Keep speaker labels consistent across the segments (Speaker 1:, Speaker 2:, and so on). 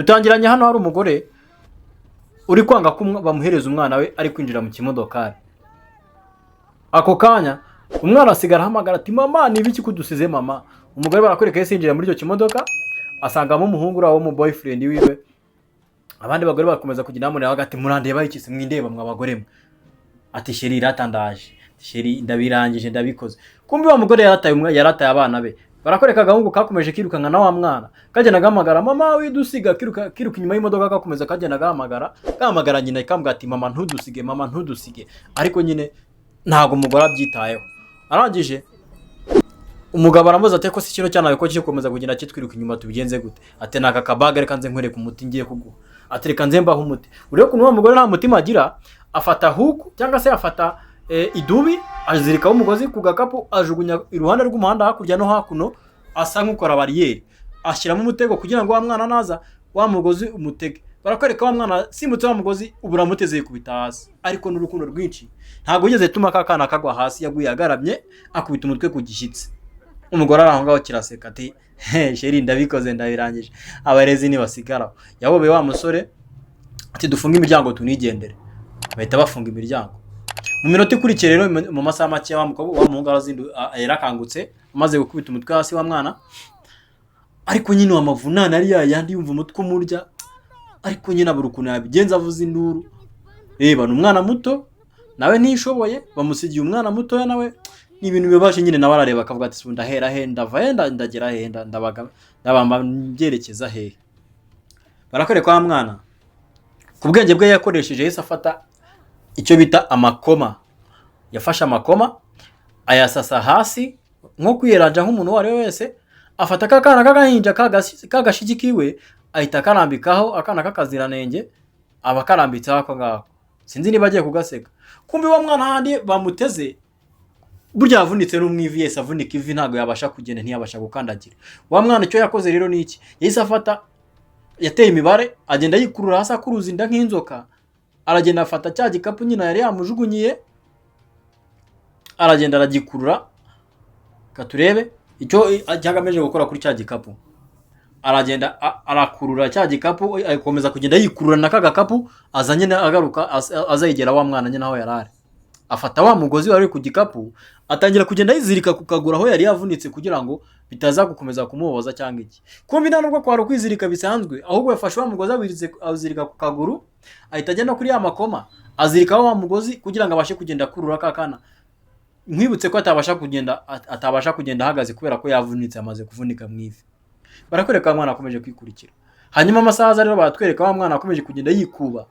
Speaker 1: Dutangiranye hano hari umugore uri kwanga ko bamuhereza umwana we, ari kwinjira mu kimodokari. Ako kanya umwana asigara ahamagara ati: "Mama, ni ibiki kudusize, mama?" Umugore barakwereka yahise yinjira muri icyo kimodoka, asangamo umuhungu uriya wo mu boyfriend wiwe. Abandi bagore bakomeza kugenda bamureba hagati: "Murandeba iki se? Mwindeba mwa bagore mwe." Ati: "Chéri, ratandaje chéri, ndabirangije, ndabikoze." Kumbe wa mugore yarataye abana be. Barakwereka agahungu kakomeje kirukanka na wa mwana, kagenda gahamagara: "Mama, widusiga!" Kiruka kiruka inyuma y'imodoka, gakomeza kagenda gahamagara, gahamagara nyina, kambwira ati: "Mama, ntudusige, mama, ntudusige." Ariko nyine ntabwo umugore abyitayeho. Arangije umugabo aramubaza ati: "Ko si kino cyana ko kiri gukomeza kugenda kitwiruka inyuma, tubigenze gute?" Ati: "Ni aka kabaga, reka nze nkwereke umuti ngiye kuguha." Ati: "Reka nze mbaho umuti." Urebe ukuntu wa mugore nta mutima agira. Afata huku cyangwa se afata idubi, azirikaho umugozi ku gakapu, ajugunya iruhande rw'umuhanda hakurya no hakuno, asa nk'ukora bariyeri, ashyiramo umutego kugira ngo wa mwana naza wa mugozi umutege. Barakwereka wa mwana simbutse wa mugozi, ubu uramuteze, yikubita hasi, ariko n'urukundo rwinshi ntabwo wigeze tuma ka kana kagwa hasi. Yaguye agaramye, akubita umutwe ku gishyitsi. Umugore ari aho ngaho kiraseka ati: "He, chéri, ndabikoze, ndabirangije, abarezi ntibasigaraho." Yahobeye wa musore ati: "Dufunge imiryango tunigendere." Bahita bafunga imiryango. Mu minota ikurikiye rero, mu masaha make, wa mukobwa wa muhungu yarakangutse amaze gukubita umutwe hasi wa mwana. Ariko nyine wa mavunane ari yayandi, yumva umutwe umurya, ariko nyine abura ukuntu yabigenza, avuza induru. Reba, ni umwana muto nawe ntishoboye, bamusigiye umwana mutoya nawe, ni ibintu bibabaje nyine. Nawe arareba akavuga ati: "Ubu ndahera he? Ndava he? Ndagera he? Ndabaga ndabamba mbyerekeza hehe?" Barakwereka wa mwana ku bwenge bwe yakoresheje, yahise afata icyo bita amakoma. Yafashe amakoma ayasasa hasi nko kwiyeranja nk'umuntu uwo ari we wese, afata ka kana k'agahinja k'agashiki kiwe, ahita akarambikaho. Akana k'akaziranenge aba akarambitseho ako ngako, sinzi niba agiye kugaseka. Kumbe wa mwana handi bamuteze burya yavunitse n'umwivi, yese avunika ivi, ntabwo yabasha kugenda, ntiyabasha gukandagira. Wa mwana icyo yakoze rero ni iki? Yahise afata, yateye imibare, agenda yikurura hasi, akuruza inda nk'inzoka, aragenda afata cya gikapu nyina yari yamujugunyiye, aragenda aragikurura. Reka turebe icyo cyagamije gukora kuri cya gikapu. Aragenda arakurura cya gikapu, akomeza kugenda yikurura na ka gakapu azanye, agaruka azegera wa mwana nyine aho yari ari, afata wa mugozi wari uri ku gikapu, atangira kugenda yizirika ku kaguru aho yari yavunitse, kugira ngo bitaza gukomeza kumubabaza cyangwa iki. Kumbe nta nubwo kwari ukwizirika bisanzwe, ahubwo yafashe wa mugozi awuzirika ku kaguru, ahita ajya no kuri ya makoma azirikaho wa mugozi kugira ngo abashe kugenda akurura ka kana. Nkwibutse ko atabasha kugenda ahagaze kubera ko yavunitse, amaze kuvunika mu ivi. Barakwereka wa mwana akomeje kwikurikira. Hanyuma amasaha aza rero, baratwereka wa mwana akomeje kugenda yikuba.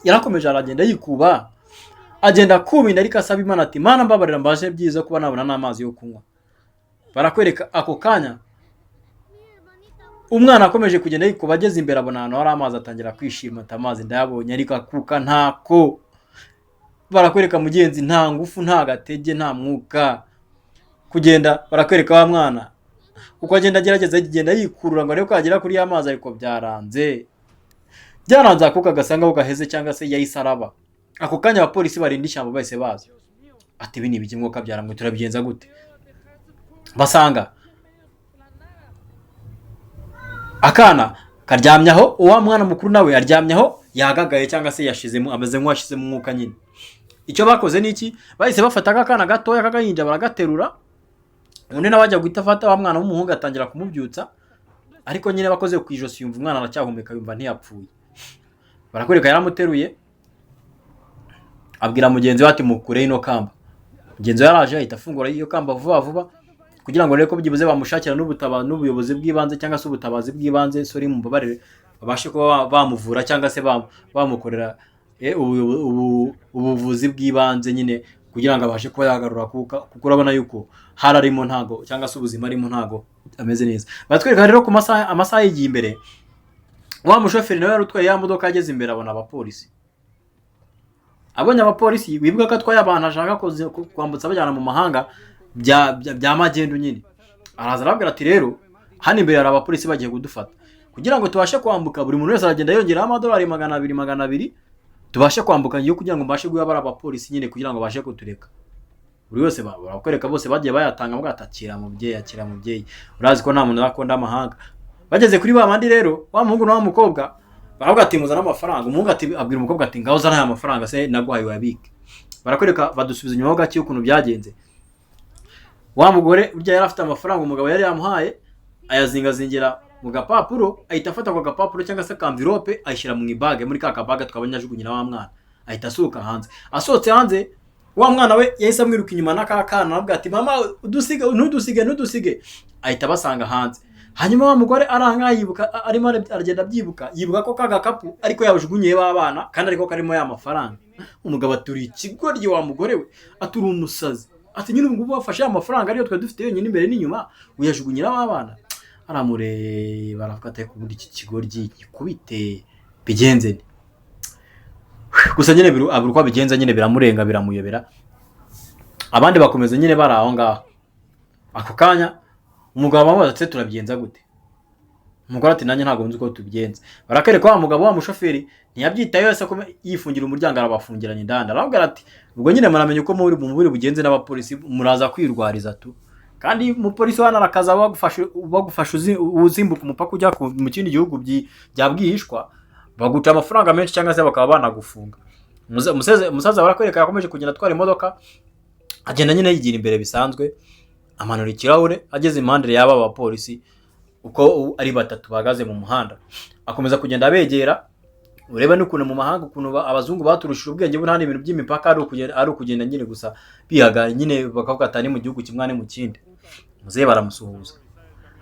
Speaker 1: Yarakomeje aragenda yikuba, agenda akuba inda, ariko asaba Imana ati: "Mana, mbabarira, mbashe byiza kuba nabona n'amazi yo kunywa." Barakwereka ako kanya umwana akomeje kugenda yikuba, ageze imbere abona ahantu hari amazi, atangira kwishima ati: "Amazi ndayabonye." Ariko akuka ntako. Barakwereka mugenzi nta ngufu, nta gatege, nta mwuka kugenda. Barakwereka wa mwana uko agenda agerageza agenda yikurura ngo arebe ko yagera kuri ya mazi, ariko byaranze, byaranze. Akuka gasa nkaho gaheze cyangwa se yahise araba. Ako kanya abapolisi barinda ishyamba bahise baza ati: "Ibi ni ibiki mwuka byaramwe? Turabigenza gute?" Basanga akana karyamye aho, uwa mwana mukuru nawe aryamye aho, yagagaye cyangwa se yashizemo, ameze nk'uwashizemo umwuka nyine. Icyo bakoze ni iki? Bahise bafata aka kana gatoya k'agahinja baragaterura, undi nawe ajya guhita afata wa mwana w'umuhungu, atangira kumubyutsa. Ariko nyine bakoze ku ijosi, yumva umwana aracyahumeka, yumva ntiyapfuye. Barakwereka yaramuteruye, abwira mugenzi we ati: "Mukure ino kamba." Mugenzi we yaraje, ahita afungura iyo kamba vuba vuba kugira ngo arebe ko byibuze bamushakira n'ubuyobozi bw'ibanze cyangwa se ubutabazi bw'ibanze, sorry, mumbabarire, babashe kuba bamuvura cyangwa se bamukorera ubuvuzi bw'ibanze nyine kugira ngo abashe kuba yagarura kuka, kuko urabona yuko hari arimo ntago cyangwa se ubuzima arimo ntago ameze neza. Baratwereka rero ku masaha, amasaha yigiye imbere, wa mushoferi nawe yari utwaye ya modoka ageze imbere abona abapolisi. Abonye abapolisi, wibuka ko atwaye abantu ashaka kwambutsa abajyana mu mahanga bya magendu nyine. Araza arababwira ati: "Rero hano imbere hari abapolisi bagiye kudufata. Kugira ngo tubashe kwambuka, buri muntu wese aragenda yongeraho amadolari 200 200, tubashe kwambuka ngiye kugira ngo mbashe guha bari abapolisi nyine kugira ngo babashe kutureka." Buri wese barakwereka bose bagiye bayatanga, bavuga ati: "Akira mubyeyi, akira mubyeyi, urazi ko nta muntu udakunda amahanga." Bageze kuri ba bandi rero, wa muhungu na wa mukobwa, baravuga ati: "Muzane amafaranga." Umuhungu ati, abwira umukobwa ati: "Ngaho zana aya mafaranga se naguhaye uyabike." Barakwereka, badusubiza inyuma ho gake ukuntu byagenze. Wa mugore burya yari afite amafaranga umugabo yari yamuhaye, ayazingazingira mu gapapuro, ahita afata ako gapapuro cyangwa se ka enveloppe, ayishyira mu ibage, muri ka kabage twabonye ajugunyira wa mwana, ahita asohoka hanze. Asohotse hanze, wa mwana we yahise amwiruka inyuma n'aka kana, aravuga ati: "Mama, udusige, ntudusige, ntudusige." Ahita abasanga hanze. Hanyuma wa mugore aranga yibuka, arimo aragenda abyibuka, yibuka ko ka gakapu ariko yajugunyiye ba bana kandi ariko karimo ya mafaranga. Umugabo aturiye ikigoryi, wa mugore we aturi umusazi, ati: "Nyine ubu ngubu wafashe ya mafaranga ariyo twari dufite yonyine imbere n'inyuma, uyajugunyira ba bana." Aramureba, aravuga ati: "Ubundi iki kigoryi gikubite bigenze nte?" Gusa nyine abura uko abigenza nyine, biramurenga, biramuyobera. Abandi bakomeza nyine bari aho ngaho. Ako kanya umugabo amubaza ati: "Turabigenza gute?" Umugore ati: "Nanjye ntabwo nzi uko tubigenza." Barakwereka wa mugabo, wa mushoferi, ntiyabyitayeho yose, yifungira umuryango, arabafungiranye indani, arababwira ati: "Ubwo nyine muramenya uko muri mu mubiri bugenze n'abapolisi, muraza kwirwariza tu." Kandi umupolisi hano arakaza, bagufashe uzimbuka umupaka ujya mu kindi gihugu bya bwihishwa, baguca amafaranga menshi cyangwa se bakaba banagufunga. Umusaza barakwereka yakomeje kugenda atwara imodoka, agenda nyine yigira imbere bisanzwe, amanura ikirahure, ageze impande y'aba bapolisi uko ari batatu bahagaze mu muhanda, akomeza kugenda abegera. Urebe n'ukuntu mu mahanga, ukuntu abazungu baturushije ubwenge, buriya n'ibintu by'imipaka ari ukugenda nyine gusa bihaga nyine, bakavuga ati: "Ni mu gihugu kimwe, ni mu kindi." Muzehe baramusuhuza,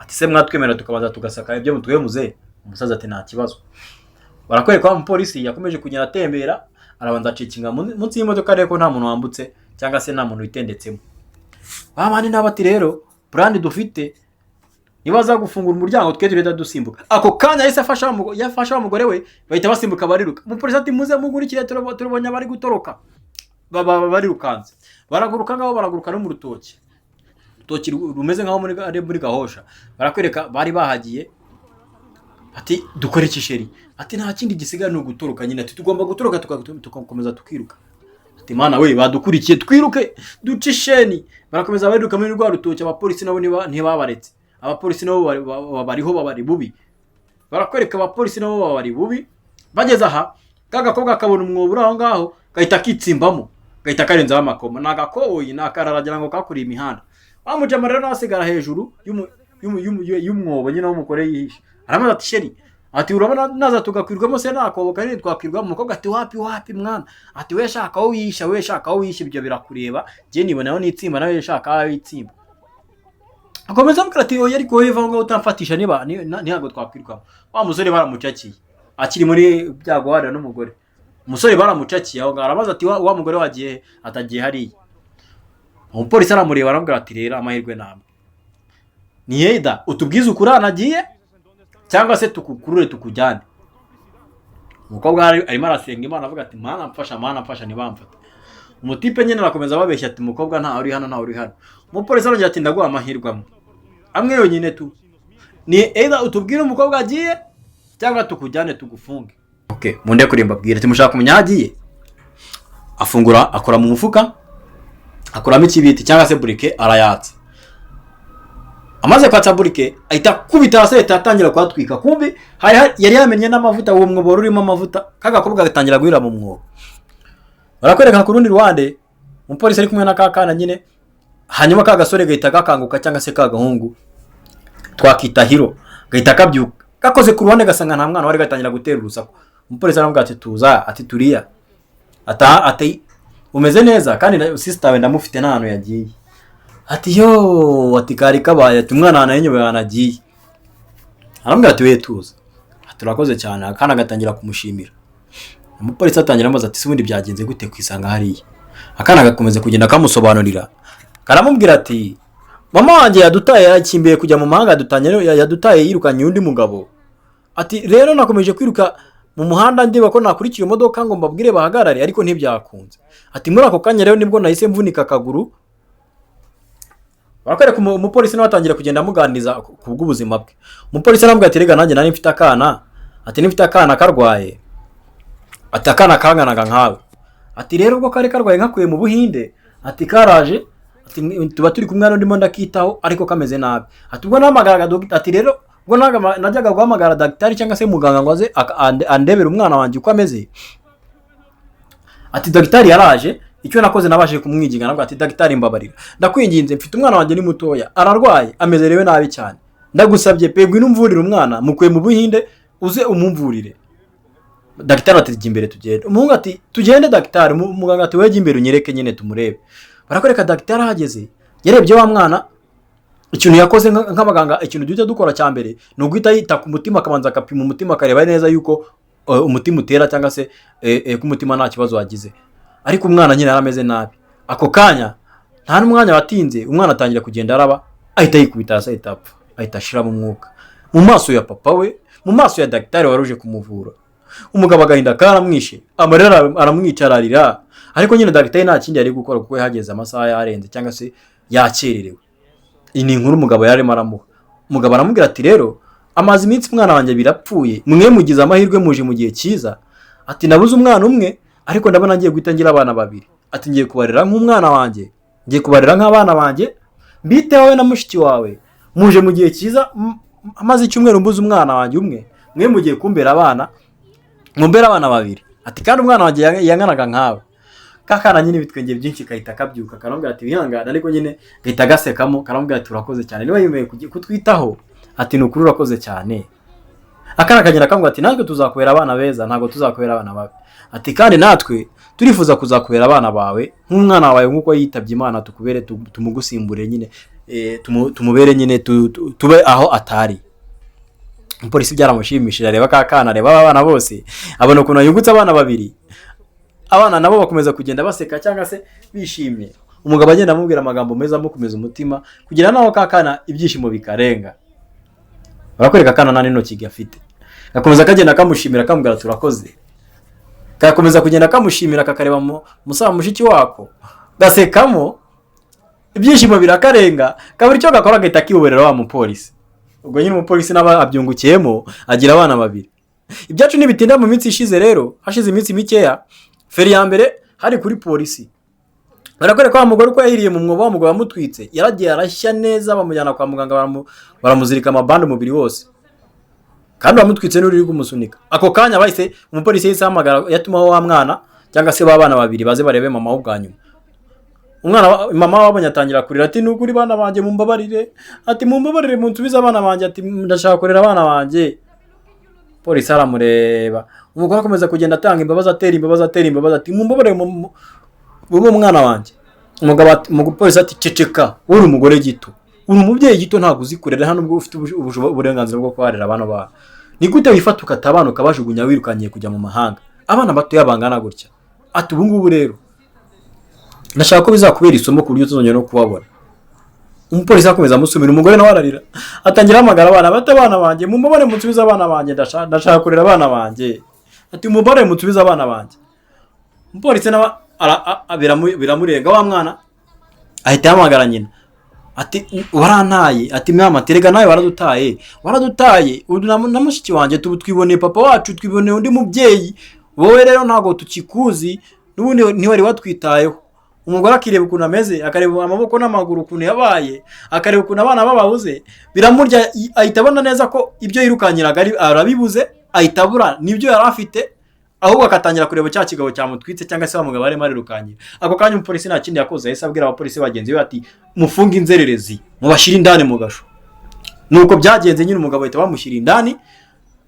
Speaker 1: ati: "Se mwatwemerera tukabanza tugasaka ibyo mutuye, muzehe?" Umusaza ati: "Nta kibazo." Barakwereka wa mupolisi yakomeje kugenda atembera, arabanza acekinga munsi y'imodoka, arebe ko nta muntu wambutse cyangwa se nta muntu witendetsemo. Ba bandi nabo ati: "Rero plan dufite, nibaza gufungura umuryango, twe turahita dusimbuka." Ako kanya yahise afasha yafasha wa mugore we, bahita basimbuka, bariruka. Umupolisi ati: "Muze mugurikire, turabonye abari gutoroka." Baba barirukanze, baraguruka ngaho, baraguruka no mu rutoki, urutoki rumeze nkaho ari muri gahosha. Barakwereka bari bahagiye, ati: "Dukore iki, chéri?" Ati: "Nta kindi gisigaye, ni ugutoroka nyine." Ati: "Tugomba gutoroka, tugakomeza tukiruka." Ati: "Mana we, badukurikiye, twiruke duce isheni." Barakomeza bariruka muri rwa rutoki. Abapolisi nabo ntibabaretse. Abapolisi nabo bariho babari bubi. Barakwereka abapolisi nabo babari bubi. Bageze aha, ka gakobwa kabona umwobo uri aho ngaho, gahita kitsimbamo, gahita karenzaho amakoma. Ni agakoboyi, ni akarara ngo kakuriye imihanda. Wa mujama rero nawe asigara hejuru y'umwobo nyine w'umugore yihishe. Aramubaza ati: "Chéri," ati, "urabona naza tugakwirwamo se nakobo kanini twakwirwamo?" Umukobwa ati: "Wapi, wapi mwana." Ati: "We shaka aho wihisha, we shaka aho wihisha, ibyo birakureba, njye nibonaho n'itsimba, nawe shaka aho witsimba." Akomeza amubwira ati: "Oya, ariko wowe va aho ngaho utamfatisha, niba ntabwo twakwirwamo." Wa musore baramucakiye akiri muri byago harira n'umugore. Umusore baramucakiye aho ngaho, arabaza ati: Wa mugore wagiye he?" Atagiye hariya. Umupolisi aramureba, aramubwira ati: "Rero amahirwe ni amwe, ni either utubwize ukuri ahantu agiye cyangwa se tukukurure tukujyane." Umukobwa arimo arasenga Imana, avuga ati: "Mana mfasha, Mana mfasha, ntibamfate." Umutipe nyine arakomeza ababeshya ati: "Umukobwa ntawe uri hano, ntawe uri hano." Umupolisi arongera ati: "Ndaguha amahirwe amwe, amwe yonyine tu, ni either utubwire umukobwa agiye cyangwa tukujyane tugufunge." Okay, munde kuri mbabwire ati: "Mushaka kumenya aho agiye?" Afungura, akora mu mufuka, akuramo ikibiti cyangwa se briquet, arayatsa. Amaze kwatsa briquet, ahita akubita hasi, ahita atangira kuhatwika. Kumbi yari yamennye n'amavuta, uwo mwobo wari urimo amavuta. Kagakobwa gatangira guhira mu mwobo. Barakwereka ku rundi ruhande umupolisi ari kumwe na ka kana nyine. Hanyuma ka gasore gahita gakanguka, cyangwa se ka gahungu twakita hero, gahita kabyuka, gakoze ku ruhande gasanga nta mwana wari, gatangira gutera urusaku. Umupolisi aramubwira ati: "Tuza," ati: "Turiya," ati: "Umeze neza kandi sister we ndamufite, nta hantu yagiye." Ati: "Yo," ati: "Kari kabaye," ati: "Umwana ahantu yanyobeye ahantu agiye." Aramubwira ati: "We tuza," ati: "Urakoze cyane." Akana gatangira kumushimira. Umupolisi atangira amubaza ati: "Se ubundi byagenze gute kwisanga hariya?" Akana gakomeza kugenda kamusobanurira, karamubwira ati: "Mama wanjye yadutaye, yakimbiye kujya mu mahanga, yadutaye yirukanye undi mugabo." Ati: "Rero nakomeje kwiruka mu muhanda ndeba ko nakurikira imodoka ngo mbabwire bahagarare, ariko ntibyakunze." Ati: "Muri ako kanya rero nibwo nahise mvunika akaguru." Barakwereka umupolisi nawe atangira kugenda amuganiriza ku bw'ubuzima bwe. Umupolisi aramubwira ati: "Rega nanjye nari mfite akana," ati: "Nifite akana karwaye," ati: "Akana kanganaga nkawe." Ati: "Rero ubwo kari karwaye nkakuye mu Buhinde," ati: "karaje," ati: "tuba turi kumwe hano, ndimo ndakitaho ariko kameze nabi." Ati: "Ubwo nahamagaraga dogita," ati: "rero Ubwo najyaga guhamagara dagitari cyangwa se muganga ngo aze andebere umwana wanjye uko ameze. Ati dagitari yaraje, icyo nakoze nabashije kumwinginga, nabwo ati: "Dagitari, mbabarira, ndakwinginze, mfite umwana wanjye ni mutoya, ararwaye, amezerewe nabi cyane, ndagusabye pe, ngwino umvurire umwana, mukuye mu Buhinde, uze umumvurire." Dagitari ati: "Jya imbere tugende." Umuhungu ati: "Tugende, dagitari." Muganga ati: "Wejya imbere unyereke nyine tumurebe." Barakwereka dagitari ahageze, yarebye wa mwana. Ikintu yakoze nk'abaganga, ikintu duhita dukora cya mbere ni uguhita yita ku mutima, akabanza agapima umutima, akareba neza yuko umutima utera cyangwa se ko umutima nta kibazo wagize. Ariko umwana nyine yari ameze nabi. Ako kanya nta n'umwanya watinze, umwana atangira kugenda araba, ahita yikubita hasi, ahita apfa, ahita ashiramo umwuka mu maso ya papa we, mu maso ya dagitari wari uje kumuvura. Umugabo agahinda karamwishe, amarira aramwica, ararira. Ariko nyine dagitari nta kindi yari gukora kuko yahageze amasaha yarenze cyangwa se yakererewe. Iyi ni inkuru umugabo yarimo aramuha. Umugabo aramubwira ati: "Rero amaze iminsi umwana wanjye birapfuye, mwe mugize amahirwe muje mu gihe cyiza." Ati: "Nabuze umwana umwe, ariko ndabona ngiye guhita ngira abana babiri." Ati: "Ngiye kubarera nk'umwana wanjye, ngiye kubarera nk'abana banjye, mbiteho wowe na mushiki wawe. Muje mu gihe cyiza, amaze icyumweru mbuze umwana wanjye umwe, mwe mugiye kumbera abana, mumbere abana babiri." Ati: "Kandi umwana wanjye yanganaga nkawe." Kakana nyine ibitwenge byinshi kahita kabyuka, karamubwira ati: "Wihangane." Ariko nyine gahita gasekamo, karamubwira ati: "Urakoze cyane niba yemeye kutwitaho." Ati: "Ni ukuri urakoze cyane." Akana kagenda kamubwira ati: "Natwe tuzakubera abana beza, ntabwo tuzakubera abana babi." Ati: "Kandi natwe turifuza kuzakubera abana bawe nk'umwana wawe, nk'uko yitabye Imana, tukubere tumugusimbure nyine, tumubere nyine tube aho atari." Umupolisi byaramushimishije, areba ka kana, areba aba bana bose, abona ukuntu yungutse abana babiri. Abana nabo bakomeza kugenda baseka cyangwa se bishimye. Umugabo agenda amubwira amagambo meza amukomeza umutima, kugira naho ka kana ibyishimo bikarenga. Barakwereka akana nta n'intoki gafite, gakomeza kagenda kamushimira, kamubwira turakoze, gakomeza kugenda kamushimira, kakareba musaza mushiki wako, gasekamo, ibyishimo birakarenga, kabura icyo gakora, gahita kiboberera wa mupolisi. Ubwo nyine umupolisi nawe abyungukiyemo, agira abana babiri. Ibyacu ntibitinda. Mu minsi ishize rero, hashize iminsi mikeya, feri ya mbere hari kuri polisi. Barakwereka wa mugore uko yahiriye mu mwobo. Wa mugabo wamutwitse yaragiye arashya neza, bamujyana kwa muganga, baramuzirika amabande umubiri wose, kandi uwamutwitse n'uri kumusunika. Ako kanya bahise, umupolisi yahise ahamagara, yatumaho wa mwana cyangwa se ba bana babiri baze barebe mama we bwa nyuma. Umwana mama wabonye atangira kurira, ati: "Nukuri bana banjye, mumbabarire." Ati: "Mumbabarire, munsubize abana banjye." Ati: "Ndashaka kurera abana banjye." Polisi aramureba. Umugore akomeza kugenda atanga imbabazi, atera imbabazi, atera imbabazi, ati: "Mumbabarire, mube umwana wanjye." Umugabo ati, umupolisi ati: "Ceceka, uri umugore gito, uri umubyeyi gito, ntabwo uzi kurera, hano ubwo ufite uburenganzira bwo kubarera abana bawe. Ni gute wifata ukata abana ukabajugunya wirukanyiye kujya mu mahanga, abana batoya bangana gutya?" Ati: "Ubu ngubu rero ndashaka ko bizakubera isomo ku buryo utazongera no kubabona." Umupolisi akomeza amusumira, umugore nawe ararira, atangira ahamagara abana bato: "Abana banjye, mumubone, munsubize abana banjye, ndashaka kurera abana banjye." Ati: "Mumubone, munsubize abana banjye." Umupolisi nawe biramurenga. Wa mwana ahita ahamagara nyina, ati: "Warantaye." Ati: "Mama," ati, "rega nawe waradutaye, waradutaye. Ubu na mushiki wanjye tubu twiboneye papa wacu, twiboneye undi mubyeyi. Wowe rero ntabwo tukikuzi, n'ubundi ntiwari watwitayeho." Umugore akireba ukuntu ameze, akareba amaboko n'amaguru ukuntu yabaye, akareba ukuntu abana bababuze, biramurya. Ahita abona neza ko ibyo yirukanyiraga arabibuze, ahita abura n'ibyo yari afite, ahubwo agatangira kureba cya kigabo cyamutwitse cyangwa se wa mugabo arimo arirukankira. Ako kanya umupolisi nta kindi yakoze, yahise abwira abapolisi bagenzi be ati: "Mufunge inzererezi, mubashyire indani mu gasho." Nuko byagenze nyine, umugabo bahita bamushyira indani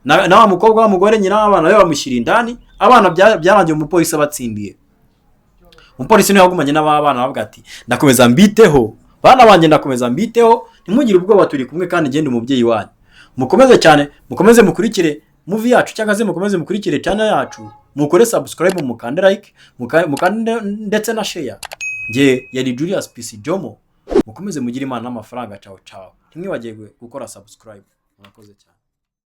Speaker 1: na wa mukobwa w'umugore, nyina w'abana be, bamushyira indani. Abana byarangiye umupolisi abatsindiye. Umupolisi niwe wagumanye n'aba bana, bavuga ati: "Ndakomeza mbiteho bana banjye, ndakomeza mbiteho, ntimugire ubwoba, turi kumwe kandi ngende umubyeyi wanyu." Mukomeze cyane, mukomeze mukurikire movie yacu cyangwa se mukomeze mukurikire channel yacu, mukore subscribe, mukande like, mukande ndetse na share. Nge yari Julius PC Jomo. Mukomeze mugire Imana n'amafaranga. Ciao ciao, ntimwibagirwe gukora subscribe. Murakoze cyane.